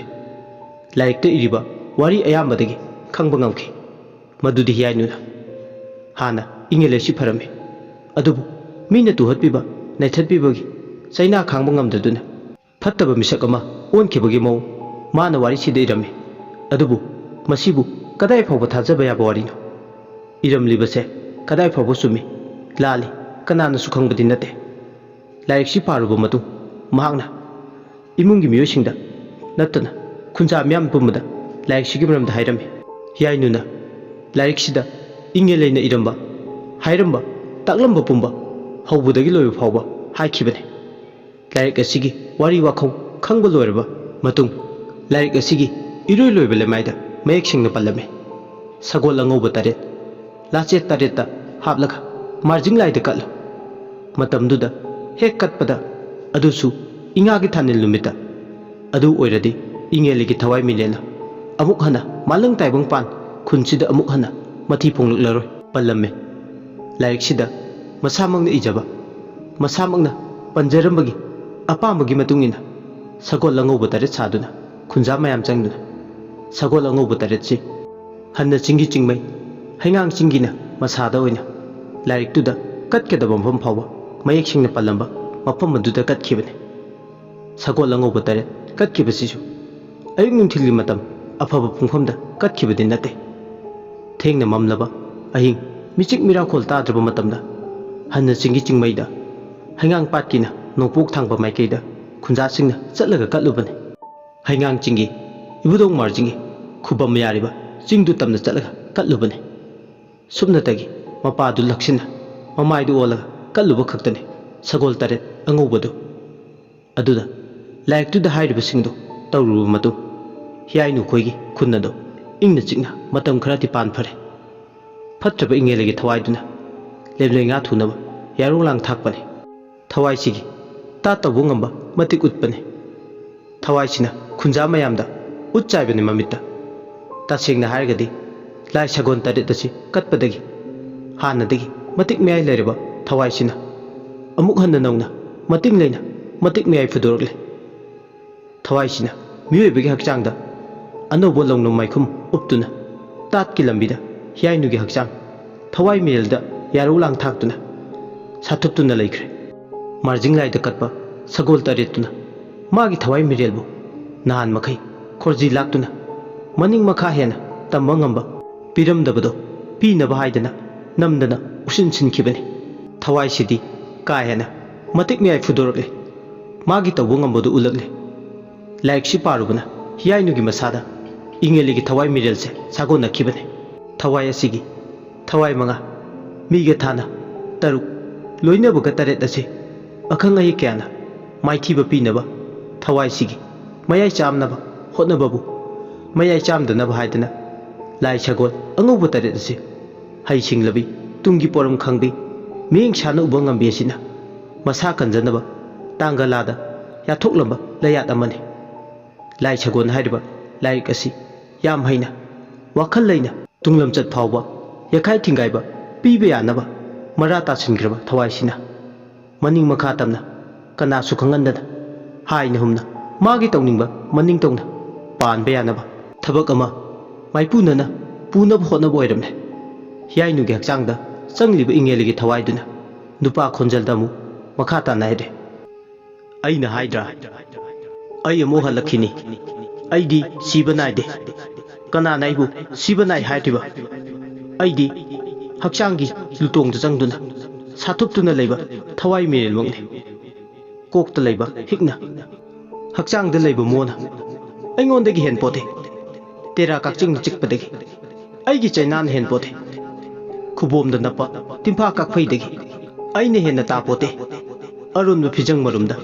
ꯂꯥꯏꯔꯤꯛꯇ ꯏꯔꯤꯕ ꯋꯥꯔꯤ ꯑꯌꯥꯝꯕꯗꯒꯤ ꯈꯪꯕ ꯉꯝꯈꯤ ꯃꯗꯨꯗꯤ ꯍꯤꯌꯥꯏꯅꯨꯅ ꯍꯥꯟꯅ ꯏꯉꯦꯜꯂꯩꯁꯤ ꯐꯔꯝꯃꯤ, ꯑꯗꯨꯕꯨ ꯃꯤꯅ ꯇꯨꯍꯠꯄꯤꯕ, ꯅꯩꯊꯠꯄꯤꯕꯒꯤ ꯆꯩꯅꯥ ꯈꯥꯡꯕ ꯉꯝꯗꯗꯨꯅ ꯐꯠꯇꯕ ꯃꯤꯁꯛ ꯑꯃ ꯑꯣꯟꯈꯤꯕꯒꯤ ꯃꯑꯣꯡ ꯃꯥꯅ ꯋꯥꯔꯤꯁꯤꯗ ꯏꯔꯝꯃꯤ꯫ ꯑꯗꯨꯕꯨ ꯃꯁꯤꯕꯨ ꯀꯗꯥꯏ ꯐꯥꯎꯕ ꯊꯥꯖꯕ ꯌꯥꯕ ꯋꯥꯔꯤꯅꯣ? ꯏꯔꯝꯂꯤꯕꯁꯦ ꯀꯗꯥꯏ ꯐꯥꯎꯕ ꯆꯨꯝꯃꯤ, ꯂꯥꯜꯂꯤ, ꯀꯅꯥꯅꯁꯨ ꯈꯪꯕꯗꯤ ꯅꯠꯇꯦ꯫ ꯂꯥꯏꯔꯤꯛꯁꯤ ꯄꯥꯔꯨꯕ ꯃꯇꯨꯡ ꯃꯍꯥꯛꯅ ꯏꯃꯨꯡꯒꯤ ꯃꯤꯑꯣꯏꯁꯤꯡꯗ ꯅꯠꯇꯅ ꯈꯨꯟꯖꯥ ꯃꯤꯌꯥꯝ ꯄꯨꯝꯕꯗ ꯂꯥꯏꯔꯤꯛꯁꯤꯒꯤ ꯃꯔꯝꯗ ꯍꯥꯏꯔꯝꯃꯤ꯫ ꯍꯤꯌꯥꯏꯅꯨꯅ ꯂꯥꯏꯔꯤꯛꯁꯤꯗ ꯏꯉꯦꯜꯂꯩꯅ ꯏꯔꯝꯕ, ꯍꯥꯏꯔꯝꯕ, ꯇꯥꯛꯂꯝꯕ ꯄꯨꯝꯕ ꯍꯧꯕꯗꯒꯤ ꯂꯣꯏꯕ ꯐꯥꯎꯕ ꯍꯥꯏꯈꯤꯕꯅꯤ꯫ ꯂꯥꯏꯔꯤꯛ ꯑꯁꯤꯒꯤ ꯋꯥꯔꯤ ꯋꯥꯈꯧ ꯈꯪꯕ ꯂꯣꯏꯔꯕ ꯃꯇꯨꯡ, ꯂꯥꯏꯔꯤꯛ ꯑꯁꯤꯒꯤ ꯏꯔꯣꯏ ꯂꯣꯏꯕ ꯂꯩꯃꯥꯏꯗ ꯃꯌꯦꯛ ꯁꯦꯡꯅ ꯄꯜꯂꯝꯃꯤ: "ꯁꯒꯣꯜ ꯑꯉꯧꯕ ꯇꯔꯦꯠ, ꯂꯥꯆꯦꯠ ꯇꯔꯦꯠꯇ ꯍꯥꯞꯂꯒ ꯃꯥꯔꯖꯤꯡ ꯂꯥꯏꯗ ꯀꯠꯂꯨ꯫ ꯃꯇꯝꯗꯨꯗ ꯍꯦꯛ ꯀꯠꯄꯗ, ꯑꯗꯨꯁꯨ ꯏꯉꯥꯒꯤ ꯊꯥꯅꯤꯜ ꯅꯨꯃꯤꯠꯇ, ꯑꯗꯨ ꯑꯣꯏꯔꯗꯤ ꯏꯉꯦꯜꯂꯤꯒꯤ ꯊꯋꯥꯏ ꯃꯤꯔꯦꯜꯅ ꯑꯃꯨꯛ ꯍꯟꯅ ꯃꯥꯂꯪ ꯇꯥꯏꯕꯪ ꯄꯥꯟ ꯈꯨꯟꯁꯤꯗ ꯑꯃꯨꯛ ꯍꯟꯅ ꯃꯊꯤ ꯐꯣꯡꯂꯛꯂꯔꯣꯏ" ꯄꯜꯂꯝꯃꯤ꯫ ꯂꯥꯏꯔꯤꯛꯁꯤꯗ ꯃꯁꯥꯃꯛꯅ ꯏꯖꯕ, ꯃꯁꯥꯃꯛꯅ ꯄꯟꯖꯔꯝꯕꯒꯤ ꯑꯄꯥꯝꯕꯒꯤ ꯃꯇꯨꯡ ꯏꯟꯅ ꯁꯒꯣꯜ ꯑꯉꯧꯕ ꯇꯔꯦꯠ ꯁꯥꯗꯨꯅ ꯈꯨꯟꯖꯥ ꯃꯌꯥꯝ ꯆꯪꯗꯨꯅ ꯁꯒꯣꯜ ꯑꯉꯧꯕ ꯇꯔꯦꯠꯁꯤ ꯍꯟꯅ ꯆꯤꯡꯒꯤ ꯆꯤꯡꯃꯩ ꯍꯩꯉꯥꯡ ꯆꯤꯡꯒꯤꯅ ꯃꯁꯥꯗ ꯑꯣꯏꯅ ꯂꯥꯏꯔꯤꯛꯇꯨꯗ ꯀꯠꯀꯗꯕ ꯃꯐꯝ ꯐꯥꯎꯕ ꯃꯌꯦꯛ ꯁꯦꯡꯅ ꯄꯜꯂꯝꯕ ꯃꯐꯝ ꯑꯗꯨꯗ ꯀꯠꯈꯤꯕꯅꯤ꯫ ꯁꯒꯣꯜ ꯑꯉꯧꯕ ꯇꯔꯦꯠ ꯀꯠꯈꯤꯕꯁꯤꯁꯨ ꯑꯌꯨꯛ ꯅꯨꯡꯊꯤꯜꯒꯤ ꯃꯇꯝ ꯑꯐꯕ ꯄꯨꯡꯐꯝꯗ ꯀꯠꯈꯤꯕꯗꯤ ꯅꯠꯇꯦ꯫ ꯊꯦꯡꯅ ꯃꯝꯂꯕ ꯑꯍꯤꯡ, ꯃꯤꯆꯤꯛ ꯃꯤꯔꯥꯈꯣꯜ ꯇꯥꯗ꯭ꯔꯕ ꯃꯇꯝꯗ ꯍꯟꯅ ꯆꯤꯡꯒꯤ ꯆꯤꯡꯃꯩꯗ, ꯍꯩꯉꯥꯡ ꯄꯥꯠꯀꯤꯅ ꯅꯣꯡꯄꯣꯛ ꯊꯥꯡꯕ ꯃꯥꯏꯀꯩꯗ ꯈꯨꯟꯖꯥꯁꯤꯡꯅ ꯆꯠꯂꯒ ꯀꯠꯂꯨꯕꯅꯤ꯫ ꯍꯩꯉꯥꯡ ꯆꯤꯡꯒꯤ ꯏꯕꯨꯙꯧ ꯃꯥꯔꯖꯤꯡꯒꯤ ꯈꯨꯕꯝ ꯌꯥꯔꯤꯕ ꯆꯤꯡꯗꯨ ꯇꯝꯅ ꯆꯠꯂꯒ ꯀꯠꯂꯨꯕꯅꯤ꯫ ꯁꯨꯞꯅꯇꯒꯤ ꯃꯄꯥꯗꯨ ꯂꯛꯁꯤꯟꯅ ꯃꯃꯥꯏꯗꯨ ꯑꯣꯜꯂꯒ ꯀꯠꯂꯨꯕ ꯈꯛꯇꯅꯤ ꯁꯒꯣꯜ ꯇꯔꯦꯠ ꯑꯉꯧꯕꯗꯨ꯫ ꯑꯗꯨꯗ ꯂꯥꯏꯔꯤꯛꯇꯨꯗ ꯍꯥꯏꯔꯤꯕꯁꯤꯡꯗꯨ ꯇꯧꯔꯨꯔꯕ ꯃꯇꯨꯡ, ꯍꯤꯌꯥꯏꯅꯨ ꯈꯣꯏꯒꯤ ꯈꯨꯟ ꯑꯗꯨ ꯏꯪꯅ ꯆꯤꯛꯅ ꯃꯇꯝ ꯈꯔꯗꯤ ꯄꯥꯟ ꯐꯔꯦ꯫ ꯐꯠꯇ꯭ꯔꯕ ꯏꯉꯦꯜꯂꯤꯒꯤ ꯊꯋꯥꯏꯗꯨꯅ ꯂꯦꯝꯂꯩ ꯉꯥ ꯊꯨꯅꯕ ꯌꯥꯔꯧ ꯂꯥꯡ ꯊꯥꯛꯄꯅꯤ꯫ ꯊꯋꯥꯏꯁꯤꯒꯤ ꯇꯥꯠ ꯇꯧꯕ ꯉꯝꯕ ꯃꯇꯤꯛ ꯎꯠꯄꯅꯤ꯫ ꯊꯋꯥꯏꯁꯤꯅ ꯈꯨꯟꯖꯥ ꯃꯌꯥꯝꯗ ꯎꯠ ꯆꯥꯏꯕꯅꯤ ꯃꯃꯤꯠꯇ꯫ ꯇꯁꯦꯡꯅ ꯍꯥꯏꯔꯒꯗꯤ, ꯂꯥꯏ ꯁꯒꯣꯜ ꯇꯔꯦꯠ ꯑꯁꯤ ꯀꯠꯄꯗꯒꯤ ꯍꯥꯟꯅꯗꯒꯤ ꯃꯇꯤꯛ ꯃꯌꯥꯏ ꯂꯩꯔꯕ ꯊꯋꯥꯏꯁꯤꯅ ꯑꯃꯨꯛ ꯍꯟꯅ ꯅꯧꯅ ꯃꯇꯤꯡ ꯂꯩꯅ ꯃꯇꯤꯛ ꯃꯌꯥꯏ ꯐꯨꯗꯣꯔꯛꯂꯦ꯫ ꯊꯋꯥꯏꯁꯤꯅ ꯃꯤꯑꯣꯏꯕꯒꯤ ꯍꯛꯆꯥꯡꯗ ꯑꯅꯧꯕ ꯂꯧꯅꯝ ꯃꯥꯏꯈꯨꯝ ꯎꯞꯇꯨꯅ, ꯇꯥꯠꯀꯤ ꯂꯝꯕꯤꯗ ꯍꯤꯌꯥꯏꯅꯨꯒꯤ ꯍꯛꯆꯥꯡ ꯊꯋꯥꯏ ꯃꯤꯔꯦꯜꯗ ꯌꯥꯔꯧ ꯂꯥꯡ ꯊꯥꯛꯇꯨꯅ ꯁꯥꯊꯨꯞꯇꯨꯅ ꯂꯩꯈ꯭ꯔꯦ꯫ ꯃꯥꯔꯖꯤꯡ ꯂꯥꯏꯗ ꯀꯠꯄ ꯁꯒꯣꯜ ꯇꯔꯦꯠꯇꯨꯅ ꯃꯥꯒꯤ ꯊꯋꯥꯏ ꯃꯤꯔꯦꯜꯕꯨ ꯅꯍꯥꯟ ꯃꯈꯩ ꯈꯣꯔꯖꯤ ꯂꯥꯛꯇꯨꯅ ꯃꯅꯤꯡ ꯃꯈꯥ ꯍꯦꯟꯅ ꯇꯝꯕ ꯉꯝꯕ ꯄꯤꯔꯝꯗꯕꯗꯣ ꯄꯤꯅꯕ ꯍꯥꯏꯗꯅ ꯅꯝꯗꯅ ꯎꯁꯤꯟ ꯁꯤꯟꯈꯤꯕꯅꯤ꯫ ꯊꯋꯥꯏꯁꯤꯗꯤ ꯀꯥ ꯍꯦꯟꯅ ꯃꯇꯤꯛ ꯃꯌꯥꯏ ꯐꯨꯗꯣꯔꯛꯂꯦ꯫ ꯃꯥꯒꯤ ꯇꯧꯕ ꯉꯝꯕꯗꯨ ꯎꯠꯂꯛꯂꯦ꯫ ꯂꯥꯏꯔꯤꯛꯁꯤ ꯄꯥꯔꯨꯕꯅ ꯍꯤꯌꯥꯏꯅꯨꯒꯤ ꯃꯁꯥꯗ ꯏꯉꯦꯜꯂꯤꯒꯤ ꯊꯋꯥꯏ ꯃꯤꯔꯦꯜꯁꯦ ꯁꯥꯒꯣꯟꯅꯈꯤꯕꯅꯤ꯫ ꯊꯋꯥꯏ ꯑꯁꯤꯒꯤ ꯊꯋꯥꯏ ꯃꯉꯥ, ꯃꯤꯒ ꯊꯥꯅ ꯇꯔꯨꯛ, ꯂꯣꯏꯅꯕꯒ ꯇꯔꯦꯠ ꯑꯁꯤ ꯑꯈꯪ ꯑꯍꯩ ꯀꯌꯥꯅ ꯃꯥꯏꯊꯤꯕ ꯄꯤꯅꯕ ꯊꯋꯥꯏꯁꯤꯒꯤ ꯃꯌꯥꯏ ꯆꯥꯝꯅꯕ ꯍꯣꯠꯅꯕꯕꯨ ꯃꯌꯥꯏ ꯆꯥꯝꯗꯅꯕ ꯍꯥꯏꯗꯅ ꯂꯥꯏ ꯁꯒꯣꯜ ꯑꯉꯧꯕ ꯇꯔꯦꯠ ꯑꯁꯤ ꯍꯩꯁꯤꯡꯂꯕꯤ, ꯇꯨꯡꯒꯤ ꯄꯣꯔꯝ ꯈꯪꯕꯤ, ꯃꯤꯠꯌꯦꯡ ꯁꯥꯟꯅ ꯎꯕ ꯉꯝꯕꯤ ꯑꯁꯤꯅ ꯃꯁꯥ ꯀꯟꯖꯅꯕ ꯇꯥꯡꯒꯂꯥꯗ ꯌꯥꯊꯣꯛꯂꯝꯕ ꯂꯌꯥꯠ ꯑꯃꯅꯤ꯫ ꯂꯥꯏ ꯁꯒꯣꯜ ꯍꯥꯏꯔꯤꯕ ꯂꯥꯏꯔꯤꯛ ꯑꯁꯤ ꯌꯥꯝ ꯍꯩꯅ, ꯋꯥꯈꯜ ꯂꯩꯅ, ꯇꯨꯡꯂꯝꯆꯠ ꯐꯥꯎꯕ ꯌꯥꯈꯥꯏ ꯊꯤꯡꯒꯥꯏꯕ ꯄꯤꯕ ꯌꯥꯅꯕ ꯃꯔꯥ ꯇꯥꯁꯤꯟꯈ꯭ꯔꯕ ꯊꯋꯥꯏꯁꯤꯅ ꯃꯅꯤꯡ ꯃꯈꯥ ꯇꯝꯅ, ꯀꯅꯥꯁꯨ ꯈꯪꯍꯟꯗꯅ, ꯍꯥꯏꯅ ꯍꯨꯝꯅ ꯃꯥꯒꯤ ꯇꯧꯅꯤꯡꯕ ꯃꯅꯤꯡ ꯇꯧꯅ ꯄꯥꯟꯕ ꯌꯥꯅꯕ ꯊꯕꯛ ꯑꯃ ꯃꯥꯏꯄꯨꯅꯅ ꯄꯨꯅꯕ ꯍꯣꯠꯅꯕ ꯑꯣꯏꯔꯝꯂꯦ꯫ ꯍꯤꯌꯥꯏꯅꯨꯒꯤ ꯍꯛꯆꯥꯡꯗ ꯆꯪꯂꯤꯕ ꯏꯪꯉꯦꯜꯒꯤ ꯊꯋꯥꯏꯗꯨꯅ ꯅꯨꯄꯥ ꯈꯣꯟꯖꯦꯜꯗ ꯑꯃꯨꯛ ꯃꯈꯥ ꯇꯥꯅ ꯍꯥꯏꯔꯦ, "ꯑꯩꯅ ꯍꯥꯏꯗ꯭ꯔꯥ, ꯑꯩ ꯑꯃꯨꯛ ꯍꯜꯂꯛꯈꯤꯅꯤ꯫ ꯑꯩꯗꯤ ꯁꯤꯕ ꯅꯥꯏꯗꯦ꯫ ꯀꯅꯥꯅ ꯑꯩꯕꯨ ꯁꯤꯕ ꯅꯥꯏ ꯍꯥꯏꯔꯤꯕ? ꯑꯩꯗꯤ ꯍꯛꯆꯥꯡꯒꯤ ꯂꯨꯇꯣꯡꯗ ꯆꯪꯗꯨꯅ ꯁꯥꯊꯨꯞꯇꯨꯅ ꯂꯩꯕ ꯊꯋꯥꯏ ꯃꯤꯔꯦꯜꯃꯛꯅꯤ꯫ ꯀꯣꯛꯇ ꯂꯩꯕ ꯍꯤꯛꯅ ꯍꯛꯆꯥꯡꯗ ꯂꯩꯕ ꯃꯣꯅ ꯑꯩꯉꯣꯟꯗꯒꯤ ꯍꯦꯟ ꯄꯣꯠꯇꯦ꯫ ꯇꯦꯔꯥ ꯀꯛꯆꯤꯡꯅ ꯆꯤꯛꯄꯗꯒꯤ ꯑꯩꯒꯤ ꯆꯩꯅꯥꯅ ꯍꯦꯟ ꯄꯣꯠꯇꯦ꯫ ꯈꯨꯕꯣꯝꯗ ꯅꯞꯄ ꯇꯤꯝꯐꯥ ꯀꯛꯐꯩꯗꯒꯤ ꯑꯩꯅ ꯍꯦꯟꯅ ꯇꯥ ꯄꯣꯠꯇꯦ꯫ ꯑꯔꯣꯟꯕ ꯐꯤꯖꯪ ꯃꯔꯨꯝꯗ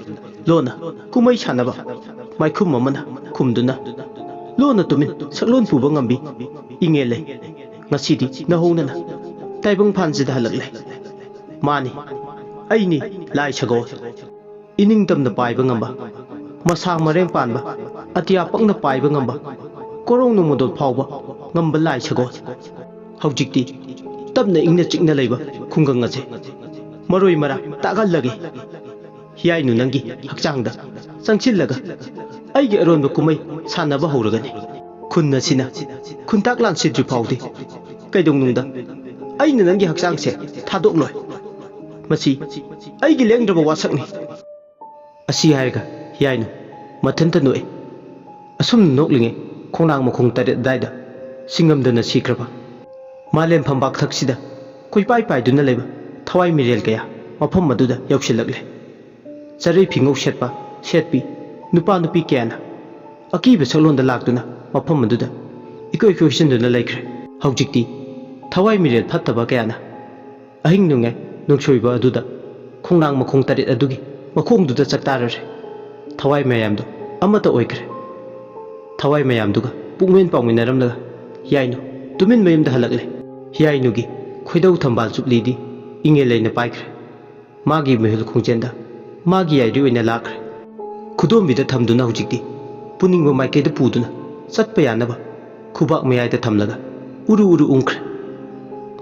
ꯂꯣꯟꯅ ꯀꯨꯝꯍꯩ ꯁꯥꯟꯅꯕ ꯃꯥꯏꯈꯨꯝ ꯑꯃꯅ ꯈꯨꯝꯗꯨꯅ ꯂꯣꯟꯅ ꯇꯨꯃꯤꯟ ꯁꯛꯂꯣꯟ ꯄꯨꯕ ꯉꯝꯕꯤ ꯏꯪꯉꯦꯜ ꯂꯩ꯫ ꯉꯁꯤꯗꯤ ꯅꯧꯍꯧꯅꯅ ꯇꯥꯏꯕꯪ ꯐꯥꯟꯁꯤꯗ ꯍꯜꯂꯛꯂꯦ꯫ ꯃꯥꯅꯤ, ꯑꯩꯅꯤ ꯂꯥꯏ ꯁꯒꯣꯜ꯫ ꯏꯅꯤꯡꯇꯝꯅ ꯄꯥꯏꯕ ꯉꯝꯕ, ꯃꯁꯥ ꯃꯔꯦꯡ ꯄꯥꯟꯕ, ꯑꯇꯤꯌꯥ ꯄꯛꯅ ꯄꯥꯏꯕ ꯉꯝꯕ, ꯀꯣꯔꯧ ꯅꯣꯡꯃꯗꯣꯜ ꯐꯥꯎꯕ ꯉꯝꯕ ꯂꯥꯏ ꯁꯒꯣꯜ꯫ ꯍꯧꯖꯤꯛꯇꯤ ꯇꯞꯅ ꯏꯪꯅ ꯆꯤꯛꯅ ꯂꯩꯕ ꯈꯨꯡꯒꯪ ꯑꯁꯦ ꯃꯔꯣꯏ ꯃꯔꯥꯡ ꯇꯥꯛꯍꯜꯂꯒꯦ꯫ ꯍꯤꯌꯥꯏꯅꯨ ꯅꯪꯒꯤ ꯍꯛꯆꯥꯡꯗ ꯆꯪꯁꯤꯜꯂꯒ ꯑꯩꯒꯤ ꯑꯔꯣꯟꯕ ꯀꯨꯝꯍꯩ ꯁꯥꯟꯅꯕ ꯍꯧꯔꯒꯅꯤ꯫ ꯈꯨꯟ ꯑꯁꯤꯅ ꯈꯨꯟꯇꯥꯛ ꯂꯥꯟꯁꯤꯟꯗ꯭ꯔꯤ ꯐꯥꯎꯗꯤ ꯀꯩꯗꯧꯅꯨꯡꯗ ꯑꯩꯅ ꯅꯪꯒꯤ ꯍꯛꯆꯥꯡꯁꯦ ꯊꯥꯗꯣꯛꯂꯣꯏ꯫ ꯃꯁꯤ ꯑꯩꯒꯤ ꯂꯦꯡꯗ꯭ꯔꯕ ꯋꯥꯁꯛꯅꯤ꯫" ꯑꯁꯤ ꯍꯥꯏꯔꯒ ꯍꯤꯌꯥꯏꯅꯨ ꯃꯊꯟꯇ ꯅꯣꯛꯏ꯫ ꯑꯁꯨꯝꯅ ꯅꯣꯛꯂꯤꯉꯩ ꯈꯣꯡꯅꯥꯡ ꯃꯈꯣꯡ ꯇꯔꯦꯠ ꯑꯗꯥꯏꯗ ꯁꯤꯡꯉꯝꯗꯅ ꯁꯤꯈ꯭ꯔꯕ ꯃꯥꯂꯦꯝ ꯐꯝꯕꯥꯛ ꯊꯛꯁꯤꯗ ꯀꯣꯏꯄꯥꯏ ꯄꯥꯏꯗꯨꯅ ꯂꯩꯕ ꯊꯋꯥꯏ ꯃꯤꯔꯦꯜ ꯀꯌꯥ ꯃꯐꯝ ꯑꯗꯨꯗ ꯌꯧꯁꯤꯜꯂꯛꯂꯦ꯫ ꯆꯔꯩ ꯐꯤꯉꯧ ꯁꯦꯠꯄ ꯁꯦꯠꯄꯤ ꯅꯨꯄꯥ ꯅꯨꯄꯤ ꯀꯌꯥꯅ ꯑꯀꯤꯕ ꯁꯛꯂꯣꯟꯗ ꯂꯥꯛꯇꯨꯅ ꯃꯐꯝ ꯑꯗꯨꯗ ꯏꯀꯣꯏ ꯀꯣꯏꯁꯤꯟꯗꯨꯅ ꯂꯩꯈ꯭ꯔꯦ꯫ ꯍꯧꯖꯤꯛꯇꯤ ꯊꯋꯥꯏ ꯃꯤꯔꯦꯜ ꯐꯠꯇꯕ ꯀꯌꯥꯅ ꯑꯍꯤꯡ ꯅꯨꯡꯌꯥꯏ ꯅꯨꯡꯁꯣꯏꯕ ꯑꯗꯨꯗ ꯈꯣꯡꯅꯥꯡ ꯃꯈꯣꯡ ꯇꯔꯦꯠ ꯑꯗꯨꯒꯤ ꯃꯈꯣꯡꯗꯨꯗ ꯆꯥꯛꯇꯥꯔꯔꯦ꯫ ꯊꯋꯥꯏ ꯃꯌꯥꯝꯗꯨ ꯑꯃꯠꯇ ꯑꯣꯏꯈ꯭ꯔꯦ꯫ ꯊꯋꯥꯏ ꯃꯌꯥꯝꯗꯨꯒ ꯄꯨꯛꯃꯦꯟ ꯄꯥꯎꯃꯤꯟꯅꯔꯝꯂꯒ ꯍꯤꯌꯥꯏꯅꯨ ꯇꯨꯃꯤꯟ ꯃꯌꯨꯝꯗ ꯍꯜꯂꯛꯂꯦ꯫ ꯍꯤꯌꯥꯏꯅꯨꯒꯤ ꯈꯣꯏꯗꯧ ꯊꯝꯕꯥꯜ ꯆꯨꯞꯂꯤꯗꯤ ꯏꯉꯦꯜ ꯂꯩꯅ ꯄꯥꯏꯈ꯭ꯔꯦ꯫ ꯃꯥꯒꯤ ꯃꯤꯍꯨꯜ ꯈꯣꯡꯖꯦꯜꯗ ꯃꯥꯒꯤ ꯌꯥꯏꯔꯤ ꯑꯣꯏꯅ ꯂꯥꯛꯈ꯭ꯔꯦ꯫ ꯈꯨꯗꯣꯝꯕꯤꯗ ꯊꯝꯗꯨꯅ ꯍꯧꯖꯤꯛꯇꯤ ꯄꯨꯅꯤꯡꯕ ꯃꯥꯏꯀꯩꯗ ꯄꯨꯗꯨꯅ ꯆꯠꯄ ꯌꯥꯅꯕ ꯈꯨꯕꯥꯛ ꯃꯌꯥꯏꯗ ꯊꯝꯂꯒ ꯎꯔꯨ ꯎꯔꯨ ꯎꯪꯈ꯭ꯔꯦ꯫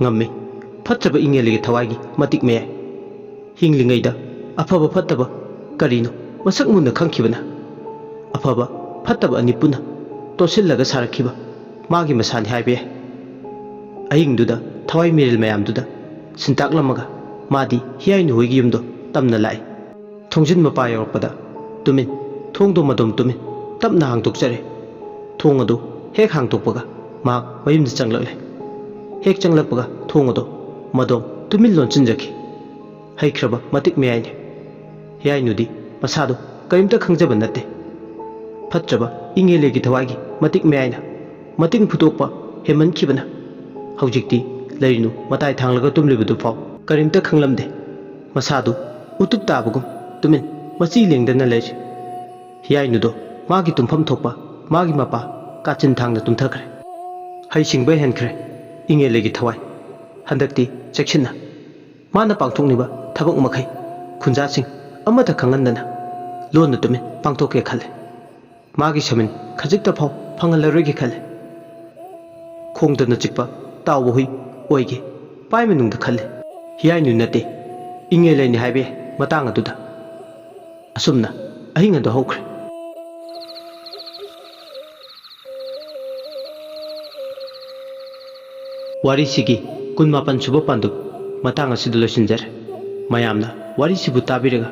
ꯉꯝꯃꯤ꯫ ꯐꯠꯇ꯭ꯔꯕ ꯏꯉꯦꯜꯒꯤ ꯊꯋꯥꯏꯒꯤ ꯃꯇꯤꯛ ꯃꯌꯥꯏ꯫ ꯍꯤꯡꯂꯤꯉꯩꯗ ꯑꯐꯕ ꯐꯠꯇꯕ ꯀꯔꯤꯅꯣ ꯃꯁꯛ ꯃꯨꯟꯅ ꯈꯪꯈꯤꯕꯅ ꯑꯐꯕ ꯐꯠꯇꯕ ꯑꯅꯤ ꯄꯨꯟꯅ ꯇꯣꯠꯁꯤꯜꯂꯒ ꯁꯥꯔꯛꯈꯤꯕ ꯃꯥꯒꯤ ꯃꯁꯥꯅꯤ ꯍꯥꯏꯕ ꯌꯥꯏ꯫ ꯑꯍꯤꯡꯗꯨꯗ ꯊꯋꯥꯏ ꯃꯤꯔꯦꯜ ꯃꯌꯥꯝꯗꯨꯗ ꯁꯤꯟꯇꯥꯛꯂꯝꯃꯒ ꯃꯥꯗꯤ ꯍꯤꯌꯥꯏꯅꯨ ꯍꯣꯏꯒꯤ ꯌꯨꯝꯗꯣ ꯇꯝꯅ ꯂꯥꯛꯏ꯫ ꯊꯣꯡꯖꯤꯟ ꯃꯄꯥ ꯌꯧꯔꯛꯄꯗ ꯇꯨꯃꯤꯟ, ꯊꯣꯡꯗꯣ ꯃꯗꯣꯝ ꯇꯨꯃꯤꯟ ꯇꯞꯅ ꯍꯥꯡꯗꯣꯛꯆꯔꯦ꯫ ꯊꯣꯡ ꯑꯗꯨ ꯍꯦꯛ ꯍꯥꯡꯗꯣꯛꯄꯒ ꯃꯍꯥꯛ ꯃꯌꯨꯝꯗ ꯆꯪꯂꯛꯂꯦ꯫ ꯍꯦꯛ ꯆꯪꯂꯛꯄꯒ ꯊꯣꯡ ꯑꯗꯨ ꯃꯗꯣꯝ ꯇꯨꯃꯤꯟ ꯂꯣꯟꯁꯤꯟꯖꯈꯤ꯫ ꯍꯩꯈ꯭ꯔꯕ ꯃꯇꯤꯛ ꯃꯌꯥꯏꯅꯤ꯫ ꯍꯤꯌꯥꯏꯅꯨꯗꯤ ꯃꯁꯥꯗꯨ ꯀꯔꯤꯝꯇ ꯈꯪꯖꯕ ꯅꯠꯇꯦ꯫ ꯐꯠꯇ꯭ꯔꯕ ꯏꯉꯦꯂꯦꯒꯤ ꯊꯋꯥꯏꯒꯤ ꯃꯇꯤꯛ ꯃꯌꯥꯏꯅ ꯃꯇꯤꯡ ꯐꯨꯗꯣꯛꯄ ꯍꯦꯟꯃꯟꯈꯤꯕꯅ ꯍꯧꯖꯤꯛꯇꯤ ꯂꯩꯔꯤꯅꯨ ꯃꯇꯥꯏ ꯊꯥꯡꯂꯒ ꯇꯨꯝꯂꯤꯕꯗꯨ ꯐꯥꯎ ꯀꯔꯤꯝꯇ ꯈꯪꯂꯝꯗꯦ꯫ ꯃꯁꯥꯗꯨ ꯎꯇꯨꯞ ꯇꯥꯕꯒꯨꯝ ꯇꯨꯃꯤꯟ ꯃꯆꯤ ꯂꯦꯡꯗꯅ ꯂꯩꯔꯤ꯫ ꯍꯤꯌꯥꯏꯅꯨꯗꯣ ꯃꯥꯒꯤ ꯇꯨꯝꯐꯝ ꯊꯣꯛꯄ ꯃꯥꯒꯤ ꯃꯄꯥ ꯀꯥꯆꯤꯟ ꯊꯥꯡꯗ ꯇꯨꯝꯊꯈ꯭ꯔꯦ꯫ ꯍꯩꯁꯤꯡꯕ ꯍꯦꯟꯈ꯭ꯔꯦ ꯏꯉꯦꯂꯦꯒꯤ ꯊꯋꯥꯏ꯫ ꯍꯟꯗꯛꯇꯤ ꯆꯦꯛꯁꯤꯟꯅ ꯃꯥꯅ ꯄꯥꯡꯊꯣꯛꯂꯤꯕ ꯊꯕꯛ ꯃꯈꯩ ꯈꯨꯟꯖꯥꯁꯤꯡ ꯑꯃꯠꯇ ꯈꯪꯍꯟꯗꯅ ꯂꯣꯟꯅ ꯇꯨꯃꯤꯟ ꯄꯥꯡꯊꯣꯛꯀꯦ ꯈꯜꯂꯦ꯫ ꯃꯥꯒꯤ ꯁꯃꯤꯟ ꯈꯖꯤꯛꯇ ꯐꯥꯎ ꯐꯪꯍꯜꯂꯔꯣꯏꯒꯦ ꯈꯜꯂꯦ꯫ ꯈꯣꯡꯗꯅ ꯆꯤꯛꯄ ꯇꯥꯎꯕ ꯍꯨꯏ ꯑꯣꯏꯒꯦ ꯄꯥꯏ ꯃꯅꯨꯡꯗ ꯈꯜꯂꯦ꯫ ꯍꯤꯌꯥꯏꯅꯨ ꯅꯠꯇꯦ, ꯏꯉꯦꯂꯩꯅꯤ ꯍꯥꯏꯕ ꯌꯥꯏ ꯃꯇꯥꯡ ꯑꯗꯨꯗ꯫ ꯑꯁꯨꯝꯅ ꯑꯍꯤꯡ ꯑꯗꯨ ꯍꯧꯈ꯭ꯔꯦ꯫ ꯋꯥꯔꯤꯁꯤꯒꯤ ꯀꯨꯟꯃꯥꯄꯟ ꯁꯨꯕ ꯄꯥꯟꯗꯨꯞ ꯃꯇꯥꯡ ꯑꯁꯤꯗ ꯂꯣꯏꯁꯤꯟꯖꯔꯦ꯫ ꯃꯌꯥꯝꯅ ꯋꯥꯔꯤꯁꯤꯕꯨ ꯇꯥꯕꯤꯔꯒ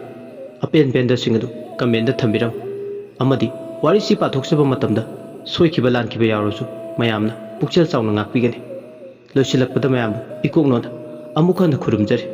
ꯑꯄꯦꯟ ꯄꯦꯟꯗꯁꯤꯡ ꯑꯗꯨ ꯀꯃꯦꯟꯗ ꯊꯝꯕꯤꯔꯝꯃꯨ꯫ ꯑꯃꯗꯤ ꯋꯥꯔꯤꯁꯤ ꯄꯥꯊꯣꯛꯆꯕ ꯃꯇꯝꯗ ꯁꯣꯏꯈꯤꯕ ꯂꯥꯟꯈꯤꯕ ꯌꯥꯎꯔꯁꯨ ꯃꯌꯥꯝꯅ ꯄꯨꯛꯆꯦꯜ ꯆꯥꯎꯅ ꯉꯥꯛꯄꯤꯒꯅꯤ꯫ ꯂꯣꯏꯁꯤꯜꯂꯛꯄꯗ ꯃꯌꯥꯝꯕꯨ ꯏꯀꯣꯛ ꯅꯣꯟꯅ ꯑꯃꯨꯛ ꯍꯟꯅ ꯈꯨꯔꯨꯝꯖꯔꯤ꯫